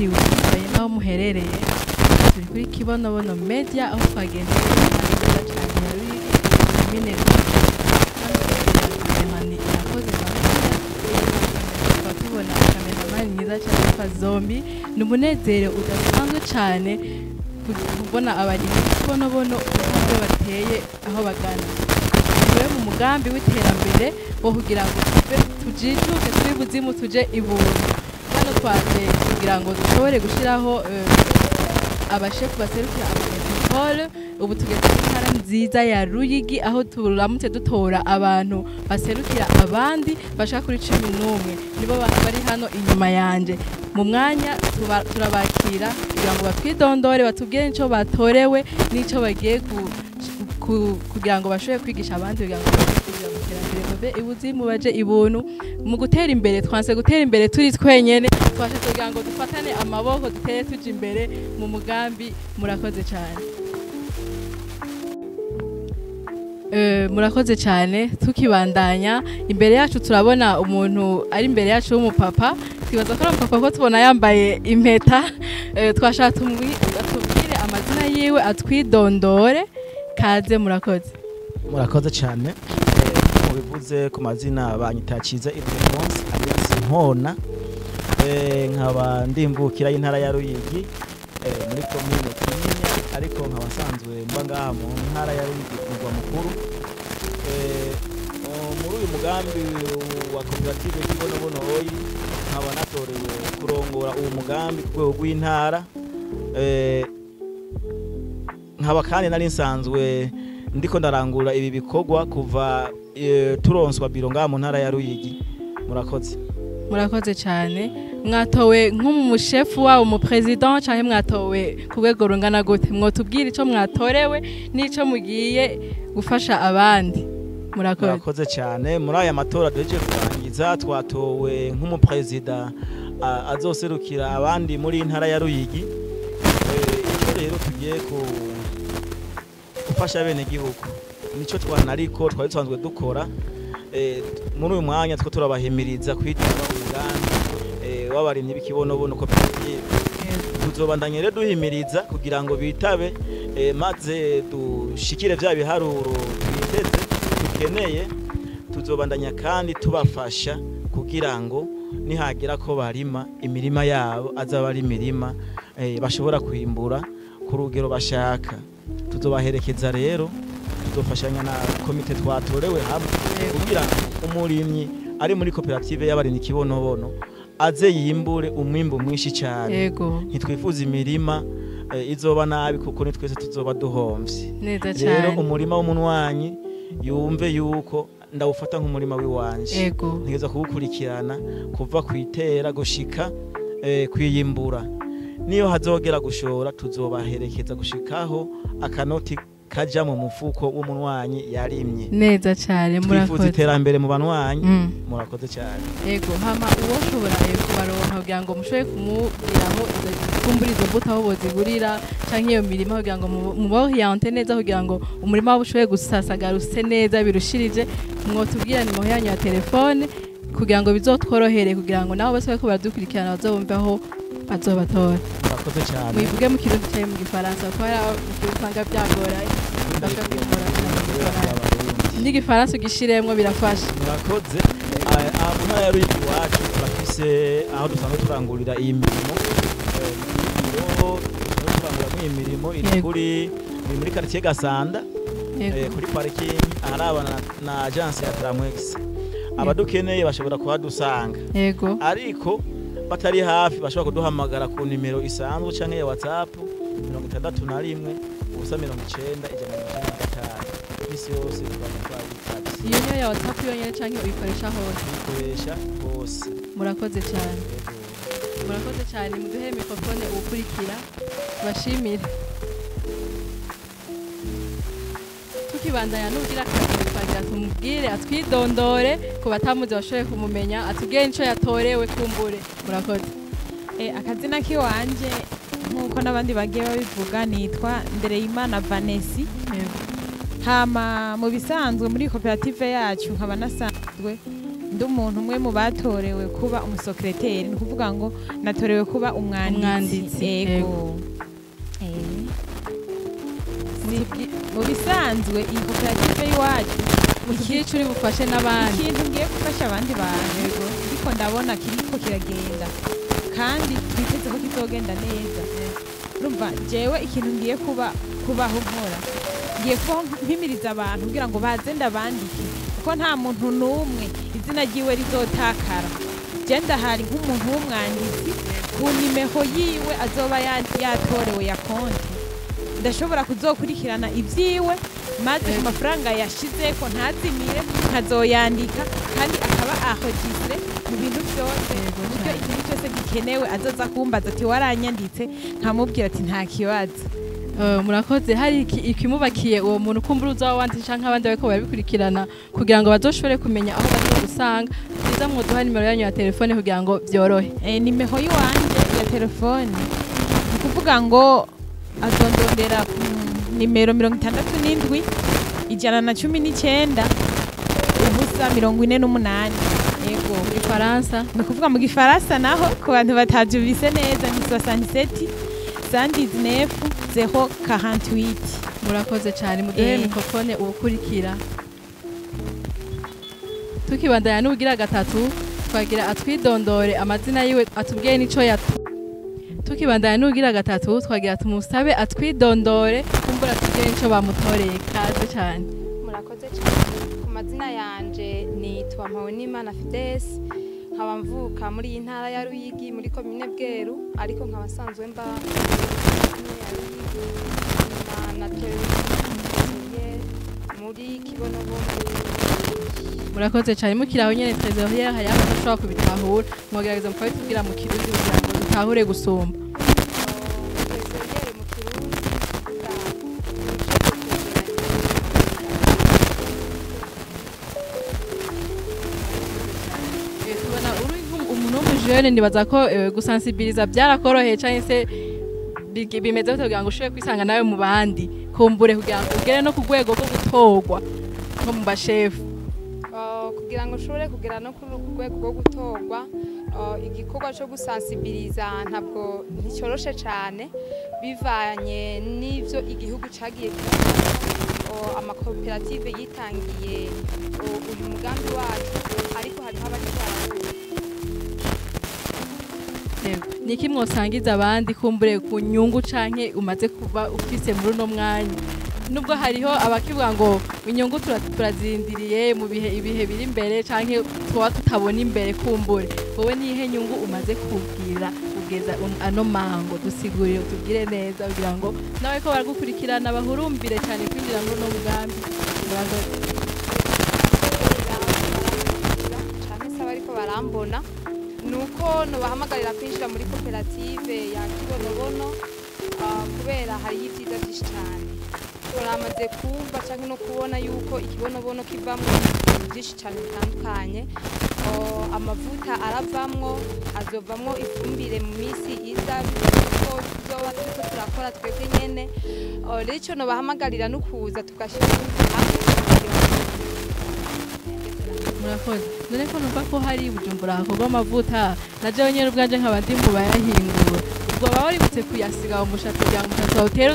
Mwiriwe, bivanye n'aho muherereye. Turi kuri Kibonobono Media, aho twagendeye neza cyane ya Ruyigi, komine Kamani. Irakoze tukaba tubona cameraman mwiza cyane witwa Zombi. Ni umunezero udasanzwe cyane kubona abarimyi Kibonobono uburyo bateye aho bagana. Tuwe mu mugambi w'iterambere wo kugira ngo tuve, tujijuke turi buzimu, tuje ibuntu. Hano twaje kugira ngo dushobore gushiraho abashefu baserukira ama métropoles. Ubu tugeze mu ntara nziza ya Ruyigi, aho turamutse dutora abantu baserukira abandi bashaka kuri 11. Nibo bari hano inyuma yanje. Mu mwanya turabakira kugira ngo batwidondore, batubwire nico batorewe n'ico bagiye kugira ngo bashobore kwigisha abandi, kugira ngo bashobore kugira mu iterambere, bave ibuzimu baje ibuntu mu gutera imbere. Twanse gutera imbere turi twenyene, twashatse kugira ngo dufatane amaboko, dutere tuja imbere mu mugambi. Murakoze cyane. Murakoze cyane. Tukibandanya, imbere yacu turabona umuntu ari imbere yacu w'umupapa. Twibaza ko ari umupapa ko tubona yambaye impeta. Twashaka atubwire amazina yiwe, atwidondore. Kaze, murakoze. Murakoze cyane. Mubivuze, ku mazina banyita Ciza Ildefonse alias Nkona. Nkaba ndimvukira y'intara ya Ruyigi, muri komine Kinyinya, ariko nkaba nsanzwe mba ngaha mu ntara ya Ruyigi ku murwa mukuru. Muri uyu mugambi wa koperative Kibonobono Oyi, nkaba natorewe kurongora uwo mugambi ku rwego rw'intara. Nkaba kandi nari nsanzwe ndiko ndarangura ibi bikorwa kuva turonswa biro ngaha mu ntara ya Ruyigi. Murakoze. Murakoze cyane. Mwatowe nk'umushefu wabo, mu président, cyangwa mwatowe ku rwego rungana gute? Mwotubwira icyo mwatorewe n'ico mugiye gufasha abandi. Murakoze. Murakoze cyane. Muri aya matora duhejeje kurangiza, twatowe nk'umuperezida azoserukira abandi muri ntara ya Ruyigi. Icyo rero tugiye gufasha bene gihugu nico twanariko twari dusanzwe dukora. Muri uyu mwanya two turabahimiriza kwitaba umugambi w'abarimyi b'Ikibonobono koperative. Tuzobandanya rero duhimiriza kugira ngo bitabe, maze dushikire vya biharuro twiteze dukeneye. Tuzobandanya kandi tubafasha kugira ngo nihagira ko barima, imirima yabo azaba ari imirima bashobora kwimbura ku rugero bashaka. Tuzobaherekeza rero, tuzofashanya na komite twatorewe hamwe kugira ngo umurimyi ari muri koperative y'abarimyi Kibonobono aze yimbure umwimbu mwinshi cyane. Ntitwifuza imirima izoba nabi, kuko ni twese tuzoba duhomvye. Neza Rero cyane. umurima w'umunwanyi yumve yuko ndawufata nk'umurima w'iwanje. Ntegereza kuwukurikirana kuva kwitera gushika kwiyimbura. Niyo hazogera gushora, tuzobaherekeza gushikaho akanoti kaja mu mufuko w'umunwanyi yarimye. Neza cyane. Twifuza Murakoze. iterambere mu banwanyi. Murakoze cyane. Ego, hama uwoshobora kubaronka kugira ngo mushobore kumubwiraho kumbura izo mbuto aho bozigurira, canke iyo mirima, kugira ngo muboriente neza, kugira ngo umurima wabo ushobore gusasagara use neza birushirije, mwotubwira nimero yanyu ya telefone kugira ngo bizotworohere, kugira ngo nabo bose bariko baradukurikirana bazobumve aho bazobatora. Murakoze cyane. Muyivuge mu Kirundi canke mu Gifaransa, kuko hari aho mu Kirundi usanga byagoranye, bashobora kubikora mu Gifaransa. N'igifaransa ugishiremwo birafasha. Murakoze. Aha mu ntara ya Ruyigi iwacu turafise aho dusanzwe turangurira iyi mirimo. Ibiro dusanzwe turanguriramo iyi mirimo iri kuri ni muri quartier Gasanda, kuri parking aharabana na agence ya Tramwex. Abadukeneye bashobora kuhadusanga, ariko batari hafi bashobora kuduhamagara ku nimero isanzwe canke ya WhatsApp: 61 0 90 195. Imisi yose tuba twabitavye. Iyo niyo ya WhatsApp yonyene canke uyikoresha hose? Tuyikoresha hose. Murakoze cyane. Yego. Murakoze cyane. Muduhe mikrofone uwukurikira, tubashimire. Tukibandanya n'ugira kabiri, twagira tumubwire atwidondore ku batamuzi bashoboye kumumenya, atubwire nico yatorewe kumbure. Murakoze. Akazina kiwanje, nk'uko n'abandi bagiye babivuga, nitwa Ndereyimana Vanessa. Hama mu bisanzwe muri koperative yacu nkaba nasanzwe Ndi umuntu umwe mu batorewe kuba umusekreteri, ni ukuvuga ngo natorewe kuba umwanditsi. Ego. Mu bisanzwe iyi koperative y'iwacu, mutubwire ico uri bufashe n'abandi. Ikintu ngiye gufasha abandi bantu, ariko ndabona kiriko kiragenda kandi twiteze ko kizogenda neza. Urumva, jewe ikintu ngiye kubaho nkora, ngiye kubaho mpimiriza abantu kugira ngo baze ndabandike, kuko nta muntu n'umwe izina ryiwe rizotakara. Je ndahari nk'umuntu w'umwanditsi, ku nimero yiwe azoba yatorewe ya konti, ndashobora kuzokurikirana ibyiwe, maze ku mafaranga yashizeko ntazimire, nkazoyandika kandi akaba enregistré mu bintu byose, ku buryo ikintu cyose gikenewe azoza kumbaza ati: "Waranyanditse?" Nkamubwira ati: "Nta kibazo." Murakoze. Hari ikimubakiye uwo muntu kumbura uzaba wanditse canke abandi bariko barabikurikirana kugira ngo bazoshobore kumenya aho bazogusanga? Byiza mwoduha nimero yanyu ya telefone kugira ngo vyorohe. Nimero yiwanje ya telefone, ni ukuvuga ngo azondondera ku nimero 67 119 0 48. Yego. Mu gifaransa? Ni ukuvuga mu gifaransa naho, ku bantu batavyumvise neza, ni 67 119 048. Murakoze cyane. Muduhe mikrofone ubukurikira. Tukibandanya n'ubugira gatatu, twagira atwidondore amazina yiwe, atubwiye n'ico yatu. Tukibandanya n'ubugira gatatu, twagira tumusabe atwidondore, kumbura atubwiye n'ico bamutoreye. Kaze cyane. Murakoze cyane. Ku mazina yanje nitwa Mpawenimana Fides, nkaba mvuka muri iyi ntara ya Ruyigi, muri komine Bweru, ariko nkaba nsanzwe mba muri komine ya Ruyigi. Nyuma natorewe muri Kibonobono. Murakoze cyane. Mukiri aho nyene, trésorière, hari aho ushobora kubitahura, mwogerageza mukabitubwira mu Kirundi kugira ngo dutahure gusumba. Trésorière mu Kirundi kuvuga umuco. Tubona uri umuntu w'umujene, nibaza ko gusensibiliza byarakoroheye canke se bimeze gute kugira ngo ushobore kwisanga nawe mu bandi, kumbure kugira ngo ugere no ku rwego rwo gutorwa nko mu bashefu? Kugira ngo ushobore kugera no kuri uru rwego rwo gutorwa, igikorwa cyo gusensibiliza ntabwo nticyoroshe cyane, bivanye n'ibyo igihugu cyagiye kirakora. Amakoperative yitangiye uyu mugambi wacu, ariko hariho abariko barawuza. Yego. Ni iki mwosangiza abandi kumbure ku nyungu canke umaze kuba ufise muri uno mwanya, nubwo hariho abakivuga ngo inyungu turazindiriye mu bihe ibihe biri imbere canke twaba tutabona imbere? Kumbure wowe nihe nyungu umaze kubwira kugeza ano mango? Dusigurire, utubwire neza kugira ngo nawe ko baragukurikirana bahurumbire cyane kwinjira muri uno mugambi. Murakoze. Canke se abariko barambona, nuko nobahamagarira kwinjira muri koperative ya Kibonobono, kubera hariyo ibyiza byinshi cyane. Turamaze kumva canke no kubona yuko ikibonobono kivamwo ibintu byinshi cyane bitandukanye. Amavuta aravamwo, azovamwo ifumbire mu minsi iza, kuko tuzoba turiko turakora twebwe nyene. Rero ico nobahamagarira no kuza tugashyira hamwe kugira ngo Murakoze. None ko numva ko hari Bujumbura hakorwa amavuta, na jewe nyene ubwanje nkaba ndi mu bayahingura, ubwo baba waributse kuyasiga mu mushatsi kugira ngo umushatsi wawe utere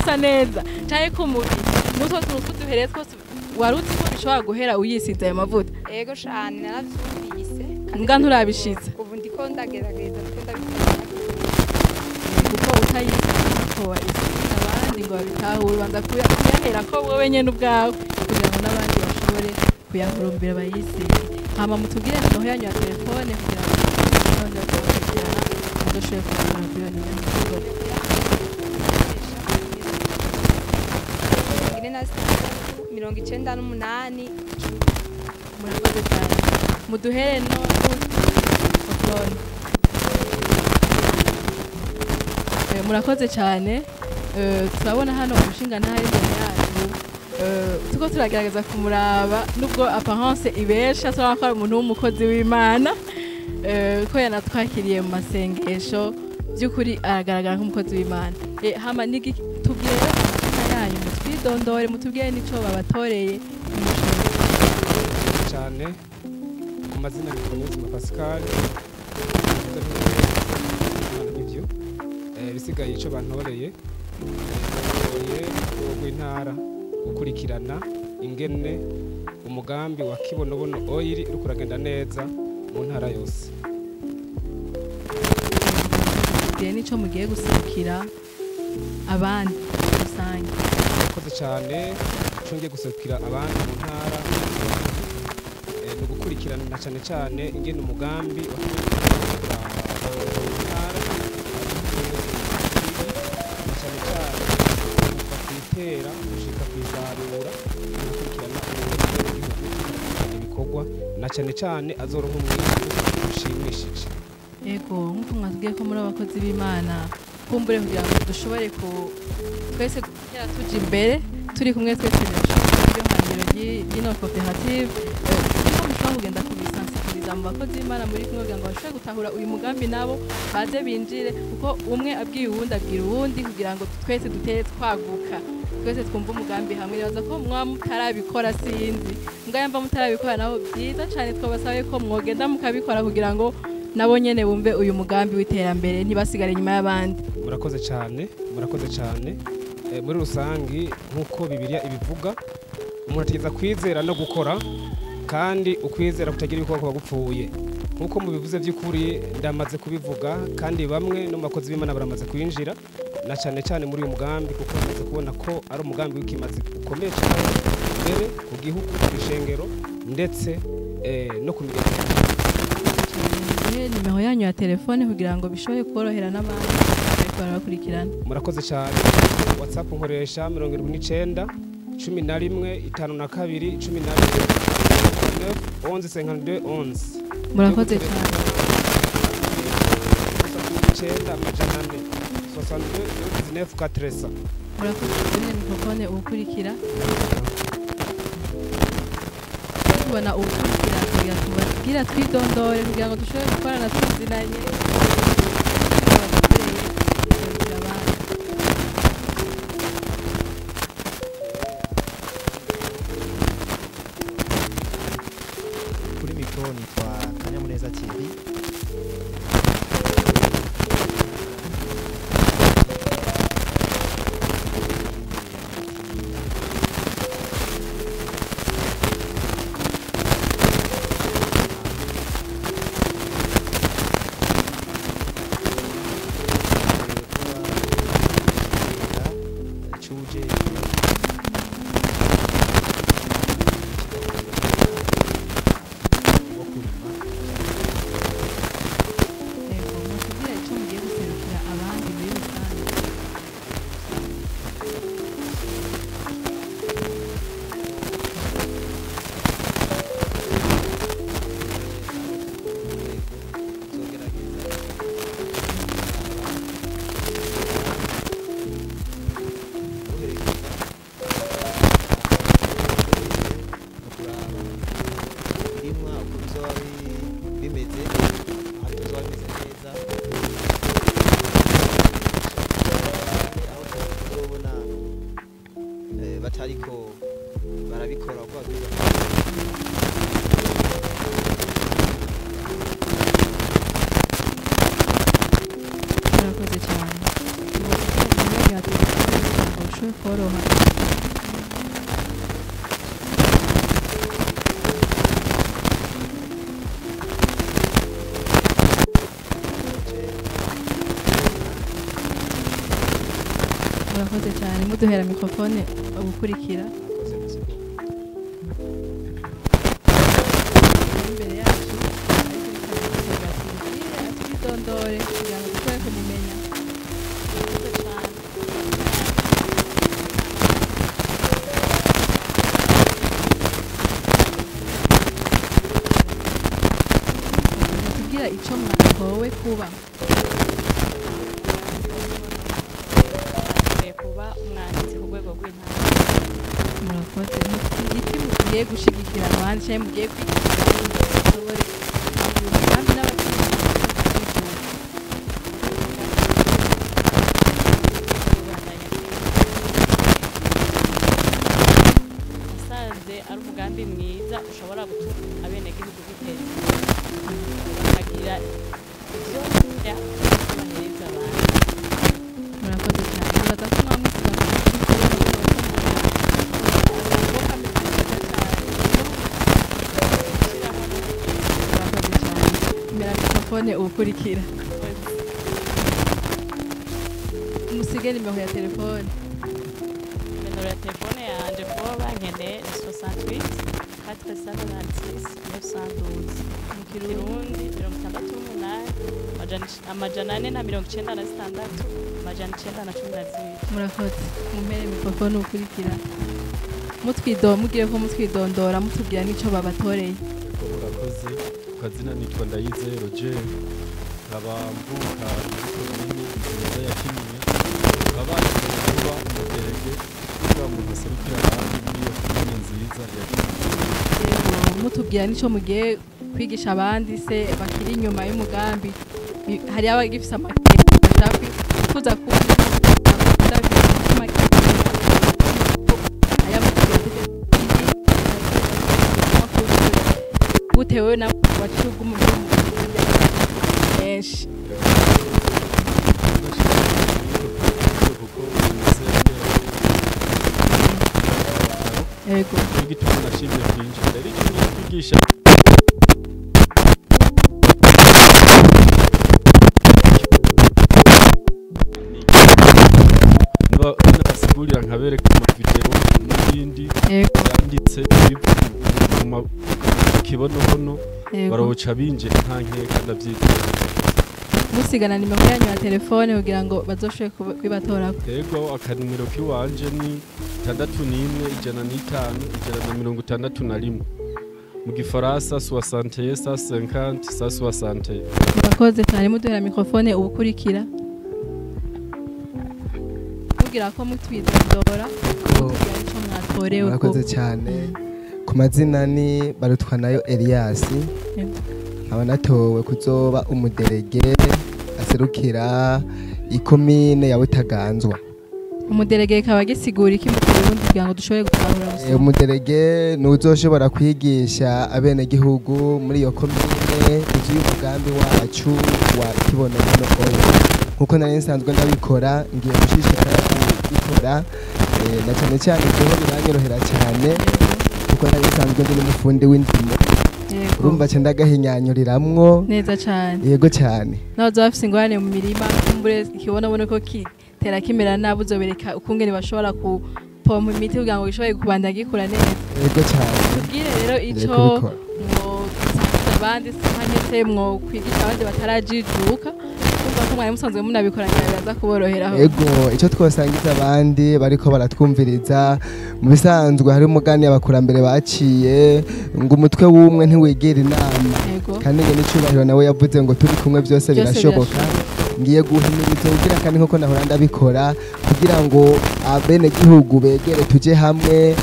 usa neza, canke ku mubiri n'utwo tuntu tw'uduhere twose wari uzi ko bishobora guhera uyisize ayo mavuta? Ego cane, naravyumvise kandi. Mbwa nturabishitsa? Ubu ndiko ndagerageza, ndiko ndabikora. Kuko utayisize ko wayisiga abandi ngo babitahure, ubanza kuyahera ko wowe nyene ubwawe kugira ngo n'abandi bashobore kuyahurumbira bayisige. Hama mutubwire nimero yanyu ya telefone kugira ngo n'abandi bakurikirana muzoshobore kugura kuri iyo nimero. 46 98. Murakoze cyane. Muduhere no mikrofone. Murakoze cyane. Turabona hano umushinga ntari imbere yacu. Tuko turagerageza kumuraba, nubwo apparence ibesha, turabona ko ari umuntu w'umukozi w'Imana, ko yanatwakiriye mu masengesho. By'ukuri aragaragara nk'umukozi w'Imana. Hama tubwire rero amazina yanyu, mutwidondore, mutubwire n'ico babatoreye. Cyane. Ku Mazina ni Niyonzima Pascal. Nivyo bisigaye ico bantoreye rw'intara gukurikirana ingene umugambi wa Kibonobono Oil uriko uragenda neza mu ntara yose. Nico mugiye guserukira abandi rusange. Murakoze cyane. Ico ngiye guserukira abandi mu ntara ni ugukurikirana na cyane cyane ingene umugambi wa ntara, na cyane cyane kuva kwitera gushika kwisarura, gukurikirana ubundi ibikorwa, na cyane cyane azoronka umwimbu ushimishije. Ego, nkuko mwatubwiye ko muri abakozi b'Imana, kumbure kugira ngo dushobore ku twese gutera tuja imbere turi kumwe twese, birashoboka hangiro y'ino koperative ko mushobora kugenda kubisansikiriza mu bakozi b'Imana muri kumwe kugira ngo bashobore gutahura uyu mugambi, nabo baze binjire, kuko umwe abwiye uwundi abwira uwundi, kugira ngo twese dutere twaguka, twese twumve umugambi hamwe. Nibaza ko mwa mutarabikora, sinzi mbwa yamba mutarabikora nabo byiza cyane, twabasabe ko mwogenda mukabikora kugira ngo nabo nyene bumve uyu mugambi w'iterambere, ntibasigare inyuma y'abandi. Murakoze cyane, murakoze cyane. Muri rusangi, nk'uko Bibiliya ibivuga, umuntu ategeza kwizera no gukora, kandi ukwizera kutagira ibikorwa kuba gupfuye. Nk'uko mubivuze, by'ukuri ndamaze kubivuga, kandi bamwe no mu bakozi b'Imana baramaze kwinjira na cyane cyane muri uyu mugambi, kuko bamaze kubona ko ari umugambi w'ikimazi ukomeye cyane mbere ku gihugu, ku ishengero, ndetse no ku miryango. Nimero yanyu ya telefone kugira ngo bishobore korohera n'abandi bariko barabakurikirana. Murakoze cyane. WhatsApp nkoresha 79 11 52 11 11 52 11. Murakoze cyane. 9 400 62 19 400. Murakoze. Duhe mikrofone uwukurikira. Tubona uwukurikira kugira tubabwira twidondore, kugira ngo dushobore gukorana tuzinanye, badukoreye kugira abandi. Kuri mikoro nitwa Kanyamuneza Thierry. Cuje wo kurima. Yego, mutubwira icyo mugiye guserukira abandi muri rusange. Tuzogerageza guherekeza no kuraba ibirimwa uko bizoba bimeze, aho bizoba bimeze neza, aho tuzobona batariko barabikora uko babwirizwa. Murakoze cyane. Nimero ya telefone kugira ngo bishobore koroha. Murakoze cyane. Muduhera mikrofone ugukurikira. Murakoze, merci beaucoup. Imbere yacu ariko tubwire, atwidondore kugira ngo dushobore kumumenya. Murakoze cyane. Mutubwira icyo mwatowe kuba. Ngiye kuba umwanditsi ku rwego rw'intara. Murakoze. Igiti mugiye gushigikira abandi cyangwa mugiye kwigisha abandi ngo bashobore uyu mugambi n'abakiri. Kubandanya nasanze ari umugambi mwiza ushobora gutuma abenegihugu biteza imbere. mikrofone ukurikira. Musige nimero ya telefone. Nimero ya telefone yanje kuba bankeneye ni 68 496 912. Mu Kirundi 68 496 912. Murakoze. Mumpere mikrofone ukurikira. Mutwido mugire ko mutwidondora mutubwira nico babatoreye. Murakoze. Kazina nitwa Ndayize Roger, nkaba mvuka muri komini nziza ya Kinyinya, nkaba kuba umuderege kuba umuntu aserukira abandi muri iyo komini nziza ya Kinyinya. Mutubwira nico mugiye kwigisha abandi se bakiri inyuma y'umugambi, hari abagifise amakenga bashaka kuza kuza gutewe na wacugu mu benshi. Yego igituma nashimye kwinjira rero icyo ngiye kwigisha nabasigurira nkabereka amavideo n'ibindi byanditse mu kibonobono baroca binjira nta nkeka ndavyiteza. Musigana nimero yanyu ya telefone kugira ngo bazoshobore kwibatorako. Yego, akanimero kiwanje ni 61 105 161 mu gifaransa 61 150 161. Murakoze cyane. Muduhera mikrofone ubukurikira kugira ko mutwidondora mutubwira ico mwatorewe. Murakoze cyane. Ku mazina ni Barutwanayo Elias, nkaba natowe kuzoba umuderege aserukira ikomine ya Butaganzwa. Umuderege kaba gisigura iki mu Kirundi kugira ngo dushobore gutahura gusa? Umuderege ni uzoshobora kwigisha abenegihugu muri iyo komine ivy'umugambi wacu wa Kibonobono oya. Nkuko nari nsanzwe ndabikora, ngiye gushishikara kubikora, na cyane cyane kuko biranyorohera cyane kuko nari nsanzwe ndi n'umufundi w'indimo. Urumva ce ndagahinyanyuriramwo neza cyane. Yego cyane. Nabaza bafise ingorane mu mirima kumbure ikibonabone ko kitera kimera nabi, uzobereka ukungene bashobora kupompa imiti kugira ngo gishobore kubanda gikura neza. Yego cyane. Tubwire rero ico mwo abandi canke se mwo kwigisha abandi batarajijuka, kumva ko mwari musanzwe munabikora biraza kuboroheraho. Yego, ico twosangiza abandi bariko baratwumviriza mu bisanzwe hari umugani abakurambere baciye ngo umutwe w'umwe ntiwegera inama, kandi nge n'icubahiro nawe yavuze ngo turi kumwe byose birashoboka. Ngiye guhimiriza kugira kandi nkuko nahora ndabikora kugira ngo abenegihugu begere tuje hamwe,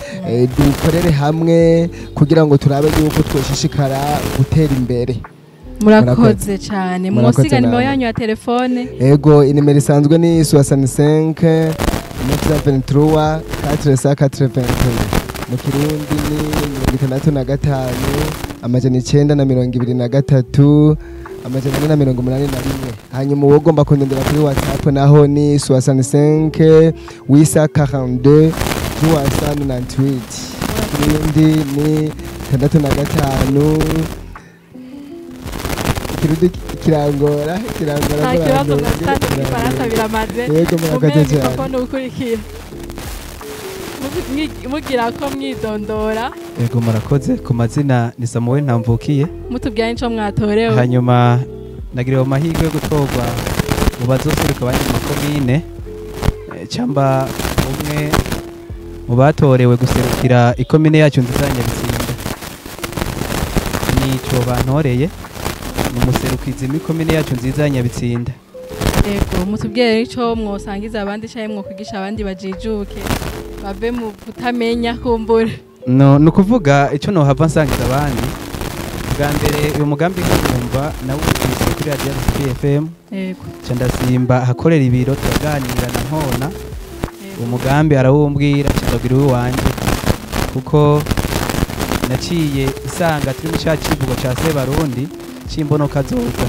dukorere hamwe kugira ngo turabe yuko twoshishikara gutera imbere. Murakoze cyane. Mwosiga nimero yanyu ya telefone. Yego, inimero isanzwe ni 65 923 481. Mu Kirundi ni 65 923 481. Hanyuma uwo ugomba kundondera kuri WhatsApp naho ni 65 842 298. Kirundi ni 65. Kirundi kirangora nta kibazo mwasanga ifaransa biramaze. Yego, murakoze cyane. Mufone ukurikira mugira ko mwidondora. Yego, murakoze. Ku mazina ni Samuel Ntamvukiye. Mutubwira nico mwatorewe. Hanyuma nagiriwe amahirwe yo gutorwa mu bazoseruka abandi mu makomine, cyamba umwe mu batorewe guserukira ikomine yacu nziza ya Nyabitsinda. Nico bantoreye ni umuserukizi w'ikomine yacu nziza ya Nyabitsinda. Yego, mutubwire ico mwosangiza abandi canke mwokwigisha abandi bajijuke bave mu kutamenya kumbura. No, nukuvuga ico nohava nsangiza abandi. Bwa mbere uyu mugambi nkumva nawe ufise kuri radio FM. Yego. Ca ndasimba hakorera ibiro turaganira na Nkona. Umugambi arawumbwira cyabwira uwanje kuko naciye isanga turi mu cyacivugo ca Sebarundi cimbonoka zoza.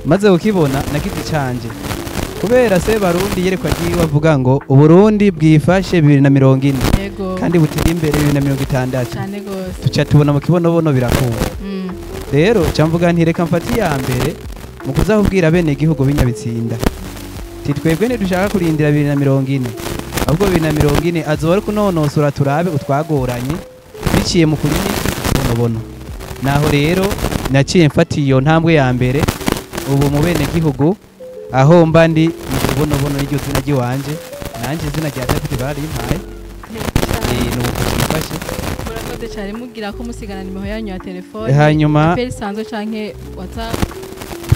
Maze ukibona nagize canje kubera Sebarundi yerekwa giwe avuga ngo Uburundi bwifashe 2040 kandi buteye imbere 2060. Cyane gose. Tuca tubona mu kibonobono birakunda. Rero camvuga nti reka mfati ya mbere Mu kuza kubwira bene igihugu b'inyabitsinda ti twebwe ntidushaka kurindira 2040, ahubwo 2040 azoba ari kunonosora turabe utwagoranye biciye mu kurima ikibonobono. Naho rero naciye mfata iyo ntambwe ya mbere. Ubu mu bene gihugu aho mba ndi mu kibonobono n'iryo zina ry'iwanje, nanje izina rya David barimpaye. Nuko byifashe. Murakoze cyane. Mubwira ko musigana nimero yanyu ya telefone, Hanyuma appel isanzwe canke WhatsApp.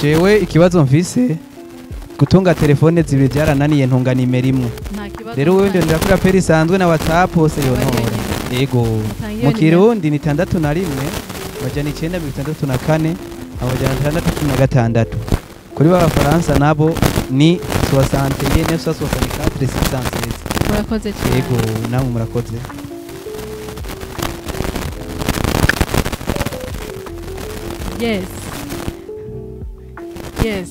Jewe ikibazo mfise, gutunga telefone zibiri byarananiye, ntunga nimero imwe. Nta kibazo. Rero wewe ndondera kuri appel isanzwe na WhatsApp hose yonora. Yego. Mutange iyo Mu nimero. Kirundi ni 61 964 616. Kuri ba Bafaransa nabo ni 61 964 616. Murakoze cyane. Yego, namwe murakoze. Yes,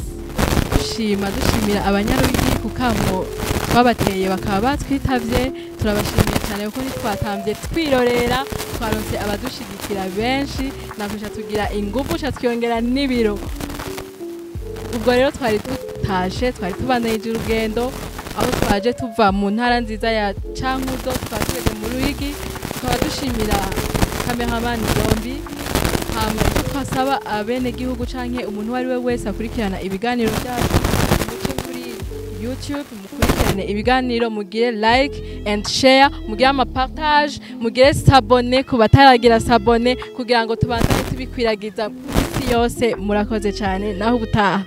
dushima, dushimira Abanyaruyigi ku kamo twabateye bakaba batwitavye. Turabashimiye cyane kuko ntitwatambye twirorera, twaronse abadushigikira benshi, natwe tugira ingufu, ca twiyongera n'ibiro. Ubwo rero twari dutashe, twari tubandanije urugendo aho twaje tuva mu ntara nziza ya Cankuzo, tukaba tugeze mu Ruyigi. Tukaba dushimira cameraman Zombi. Hama icyo twasaba abenegihugu canke umuntu uwo ari we wese akurikirana ibiganiro byacu, muce kuri YouTube mukurikirane ibiganiro, mugire like and share, mugire amapartage, mugire s'abonner ku bataragira s'abonner, kugira ngo tubandanye tubikwiragiza isi yose. Murakoze cyane, naho ubutaha.